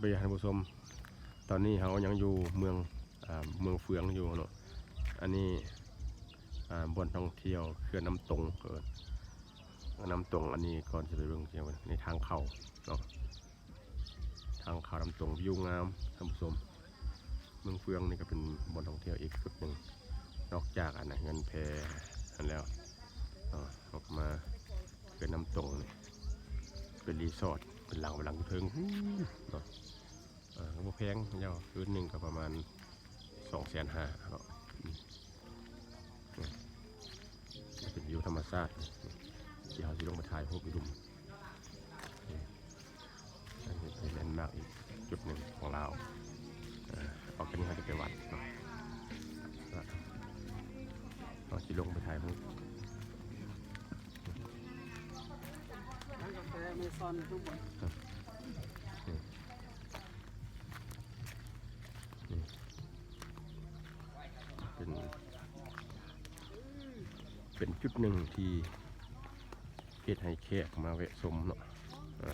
ເບຍ ທ່ານຜູ້ຊົມ, ຕອນນີ້ເຮົາຍັງຢູ່ເມືອງ ອ່າ ເມືອງເຟືອງຢູ່ເນາະ. ອັນນີ້ ອ່າ ບ່ອນທ່ອງທ່ຽວເຂື່ອນນ້ຳຕົງ ເອີ້ນນ້ຳຕົງ. ອັນນີ້ກ່ອນຈະໄປເບິ່ງ ໃນທາງເຂົ້າເນາະ, ທາງເຂົ້ານ້ຳຕົງ ວິວງາມ ທ່ານຜູ້ຊົມ. ເມືອງເຟືອງນີ້ກໍເປັນບ່ອນທ່ອງທ່ຽວອີກຈຸດໜຶ່ງ ນອກຈາກອັນເຮືອນແພຫັ້ນແລ້ວເນາະ. ອອກມາເຂື່ອນນ້ຳຕົງນີ້ ເປັນຣີສອດ ເປັນຫຼັງ ເປັນຫຼັງຢູ່ເທິງເນາະ. ອ່າ ກໍບໍ່ແພງເຈົ້າ, ຄືນໜຶ່ງກໍປະມານສອງແສນຫ້າເນາະ. ອືມ ນີ້ເປັນວິວທຳມະຊາດທີ່ເຮົາຊິລົງໄປຖ່າຍຮູບຢູ່ລຸ່ມ. ນີ້ ອັນນີ້ເປັນແລນມາກອີກຈຸດໜຶ່ງຂອງລາວ. ເອີ ອອກຈາກນີ້ເຮົາຈະໄປວັດເນາະ, ເຮົາຊິລົງໄປຖ່າຍຮູບ. ຮ້ານກາແຟເມຊອນຢູ່ຂ້າງບົນ. ເປັນ ເປັນຈຸດໜຶ່ງທີ່ເຮັດໃຫ້ແຂກມາແວະຊົມເນາະ. ອ່າ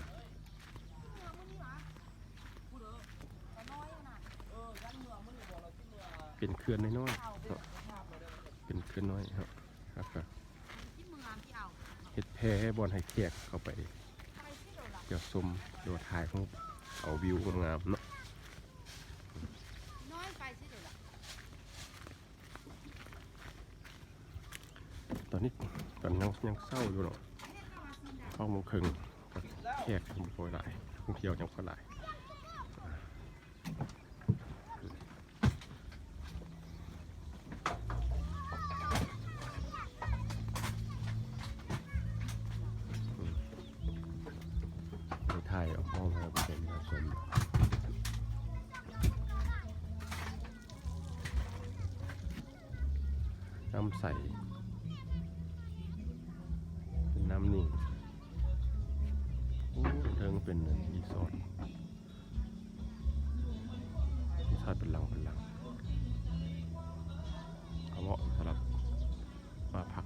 ເປັນເຂື່ອນນ້ອຍໆເນາະ, ເປັນເຂື່ອນນ້ອຍເນາະ. ແລ້ວກໍເຮັດແພບ່ອນໃຫ້ແຂກເຂົ້າໄປທ່ຽວຊົມ ຫຼືວ່າຖ່າຍຮູບເອົາວິວງາມໆເນາະ. ຕອນນີ້ ຕອນຍັງ ຍັງເຊົ້າຢູ່ເນາະ, ເກົ້າໂມງເຄິ່ງ ແຂກຍັງບໍ່ຄ່ອຍຫຼາຍ, ນັກທ່ອງທ່ຽວຍັງບໍ່ຄ່ອຍຫຼາຍ. ຖ່າຍອ້ອມໆໃຫ້ເພິ່ນໄດ້ຊົມ. ນ້ຳໃສ ເປັນນ້ຳນິ່ງ. ໂອ້ ເທິງເປັນຣີສອດ ມີຊາດເປັນຫຼັງເປັນຫຼັງ, ກໍເໝາະສຳລັບມາພັກ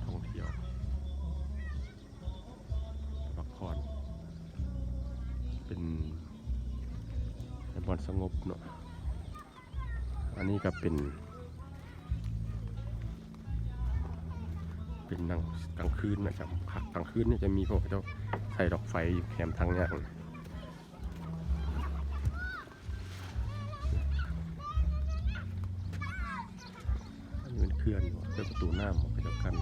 ທ່ອງທ່ຽວ ພັກຜ່ອນ, ເປັນບ່ອນສະຫງົບເນາະ. ອັນນີ້ກໍເປັນ ເປັນກາງຄືນນະ, ຈະຄັກກາງຄືນນີ້ ຈະມີພວກເຂົາເຈົ້າໃສ່ດອກໄຟຢູ່ແຄມທາງຍ່າງ. ອັນນີ້ເປັນເຂື່ອນ ເປັນປະຕູນ້ຳ ເຂົາເຈົ້າກັ້ນ.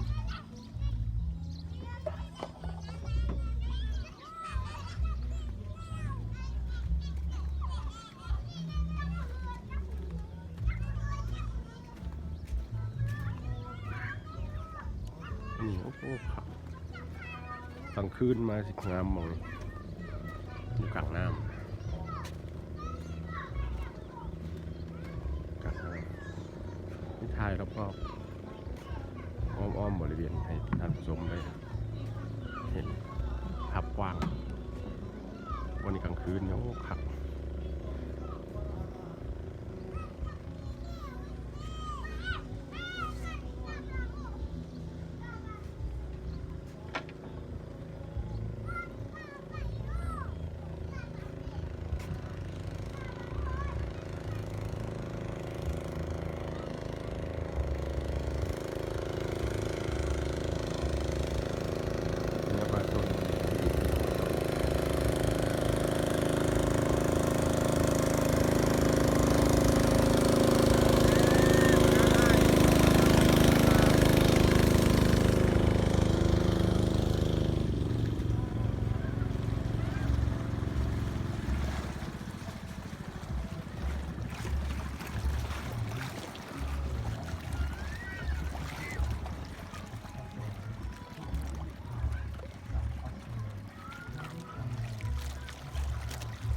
ນີ້ ໂອ້ໂຫ ຄັກ, ກາງຄືນມາຊິງາມໝ່ອງນີ້ ຢູ່ກາງນ້ຳ. ກາງນ້ຳ ມີຖ່າຍຮອບໆ ອ້ອມໆ ບໍລິເວນໃຫ້ທ່ານຜູ້ຊົມໄດ້ເຫັນພາບກວ້າງ. ວັນນີ້ກາງຄືນນີ້ ໂອ້ ຄັກ.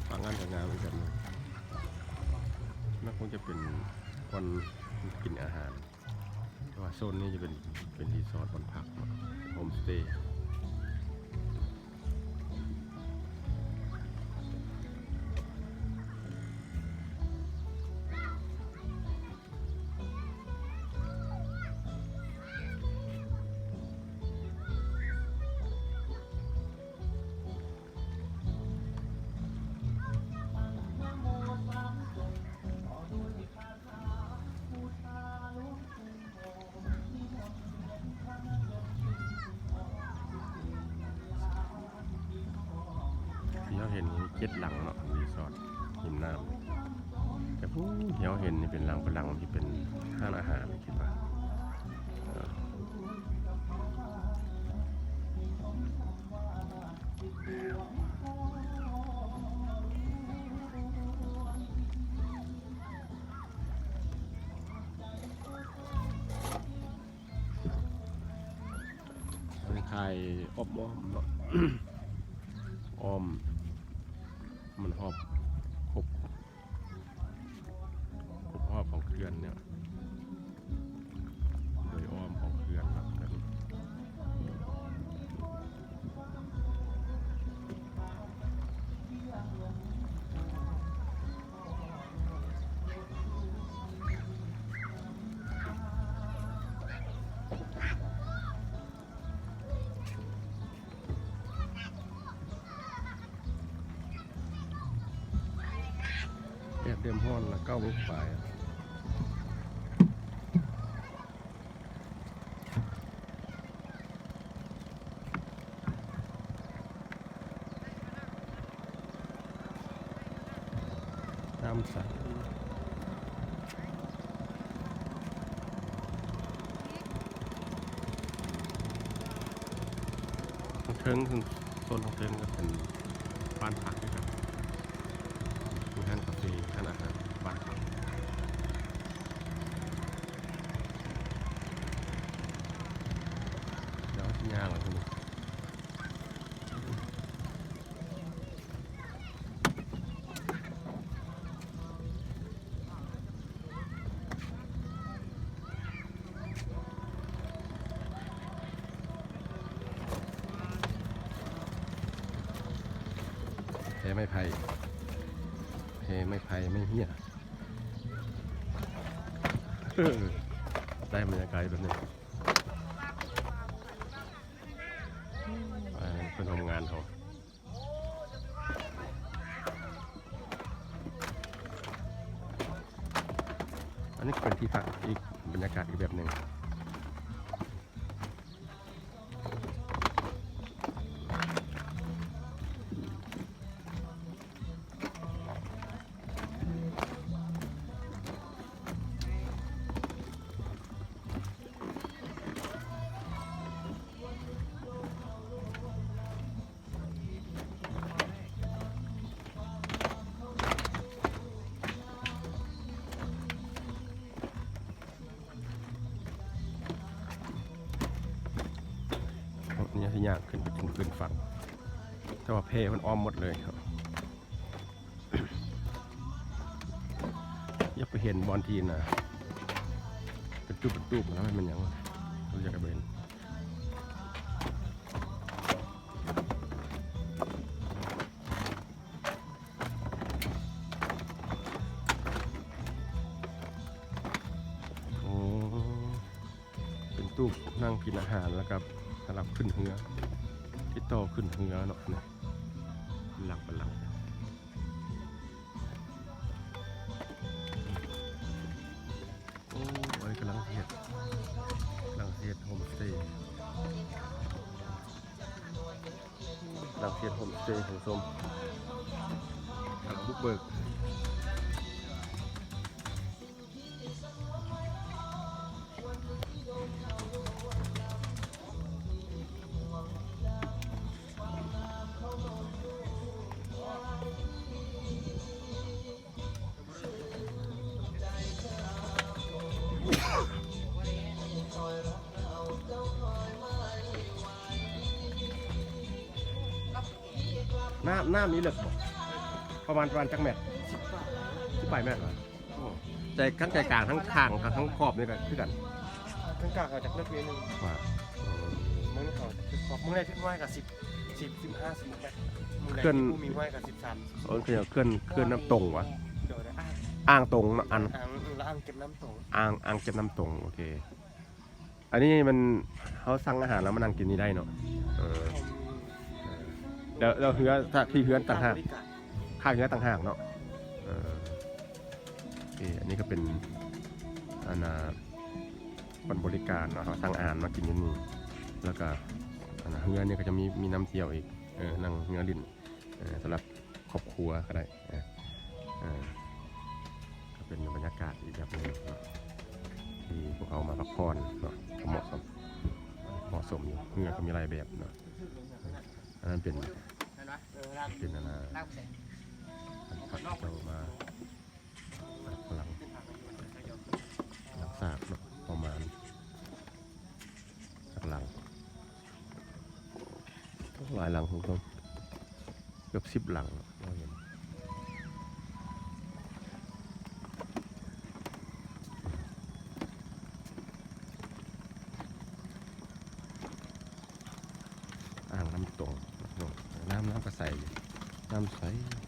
ຝັ່ງນັ້ນກໍງາມຄືກັນ, ມັນຄົງຈະເປັນບ່ອນກິນອາຫານ. ແຕ່ວ່າໂຊນນີ້ຈະເປັນ ເປັນຣີສອດ ບ່ອນພັກເນາະ, ເປັນໂຮມສະເຕ. ເ ເຫັນມີເຈັດຫຼັງເນາະ ຣີສອດ ລິມນ້ຳ ແຕ່ຜູ້ທີ່ເຮົາເຫັນນີ້ເປັນຫຼັງ ເປັນຫຼັງທີ່ເປັນຮ້ານອາຫານ ຄິດວ່າ ເອີ ເພິ່ນຂາຍອ້ອມໆເນາະ ອ້ອມ ມັນຮອບ ຄົບ ຄົບຮອບຂອງເຂື່ອນເນາະ ໂດຍອ້ອມຂອງເຂື່ອນເນາະ ໂຕນີ້. ແດດເລີ່ມຮ້ອນລະ ເກົ້າໂມງປາຍ. ນ້ຳໃສ ເທິງ ໂຊນເທິງກໍເປັນບ້ານພັກຄືກັນ ມີຮ້ານກາເຟ ຮ້ານອາຫານ ບ້ານພັກ. ດຽວເຮົາຊິຍ່າງໄປພຸ້ນ ແພໄມ້ໄຜ່ ແພໄມ້ໄຜ່ໄມ້ເຫ້ຍ ໄດ້ບັນຍາກາດແບບນີ້. ອັນນັ້ນເພິ່ນຮ່ວມງານເຮົາ ອັນນີ້ກໍເປັນທີ່ພັກອີກ ບັນຍາກາດອີກແບບໜຶ່ງ. ນີ້ຊິຍ່າງຂຶ້ນໄປເທິງ ຂຶ້ນຝັ່ງ ແຕ່ວ່າແພເພິ່ນອ້ອມໝົດເລີຍ. ຢາກໄປເຫັນບ່ອນທີ່ນະ ເປັນຕູບເປັນຕູບນະ ມັນແມ່ນຫຍັງ ຢາກໄປເຫັນ. ໂອ້ ເປັນຕູ້ນັ່ງກິນອາຫານ ແລ້ວກໍສຳລັບຂຶ້ນເຮືອ ຕິດຕໍ່ຂຶ້ນເຮືອເນາະ ນີ້ ຫຼັງເປັນຫຼັງ. ໂອ້ ອັນນີ້ກຳລັງເຮັດ ກຳລັງເຮັດໂຮມສະເຕ ກຳລັງເຮັດໂຮມສະເຕ ທ່ານຜູ້ຊົມ ກຳລັງບຸກເບີກ. ນ້ຳ ນ້ຳນີ້ເລິກບໍ່? ປະມານ ປະມານຈັກແມັດ? ສິບປາຍ ສິບປາຍແມັດຫວາ? ໂອ້ ໃຈ ທັງໃຈກາງ ທັງຂ້າງ ທັງຂອບນີ້ກໍຄືກັນ? ເທິງກາງເຂົາຈະເລິກໜ້ອຍໜຶ່ງ ວ່າ ເອີ ເບິ່ງເຂົາຈະເລິກຂອບ ເບິ່ງໄດ້ເຖິງຮ້ອຍກະສິບ ສິບ ສິບຫ້າ ສິບຫົກແມັດ ເຂື່ອນ ເບິ່ງໄດ້ມີຜູ້ມີຮ້ອຍກະສິບສາມ ເອີ ເຂື່ອນ ເຂື່ອນນ້ຳຕົງຫວາ? ໂດຍ ໂດຍ ອ່າງ ອ່າງຕົງເນາະ ອ່າງ ອ່າງ ອ່າງເກັບນ້ຳຕົງ ອ່າງ ອ່າງເກັບນ້ຳຕົງ ໂອເຄ. ອັນນີ້ມັນ ເຮົາສັ່ງອາຫານແລ້ວມານັ່ງກິນນີ້ໄດ້ເນາະ? ເອີ ເອີ ແລ້ວ ແລ້ວເຮືອ ທີ່ເຮືອນຕ່າງຫາກ ຄ່າເຮືອຕ່າງຫາກເນາະ? ເອີ ໂອເຄ ອັນນີ້ກໍເປັນ ອັນນ່າ ບ່ອນບໍລິການເນາະ ເຮົາສັ່ງອາຫານມາກິນຢູ່ນີ້ ແລ້ວກໍ ອັນນ່າ ເຮືອນີ້ກໍຈະມີ ມີນຳທ່ຽວອີກ ເອີ ນັ່ງເຮືອຫຼິ້ນ ເອີ ສຳລັບ ຄົວກໍໄດ້ ເອີ ເອີ ກໍເປັນບັນຍາກາດອີກແບບໜຶ່ງເນາະ ທີ່ພວກເຮົາມາພັກຜ່ອນເນາະ ກໍເໝາະສົມ ເໝາະສົມຢູ່ ເຮືອກໍມີຫຼາຍແບບເນາະ ອັນນັ້ນເປັນ ເປັນອັນນ່າ ເຂົາເຈົ້າມາ ຫຼັງ ຫຼັງສາກເນາະ ປະມານຈັກຫຼັງ ຫຼາຍຫຼັງ ເກືອບສິບຫຼັງເນາະ ເຮົາເຫັນ ອ່າງນ້ຳຕົງເນາະ ນ້ຳ ນ້ຳກໍໃສຢູ່ ນ້ຳໃສ.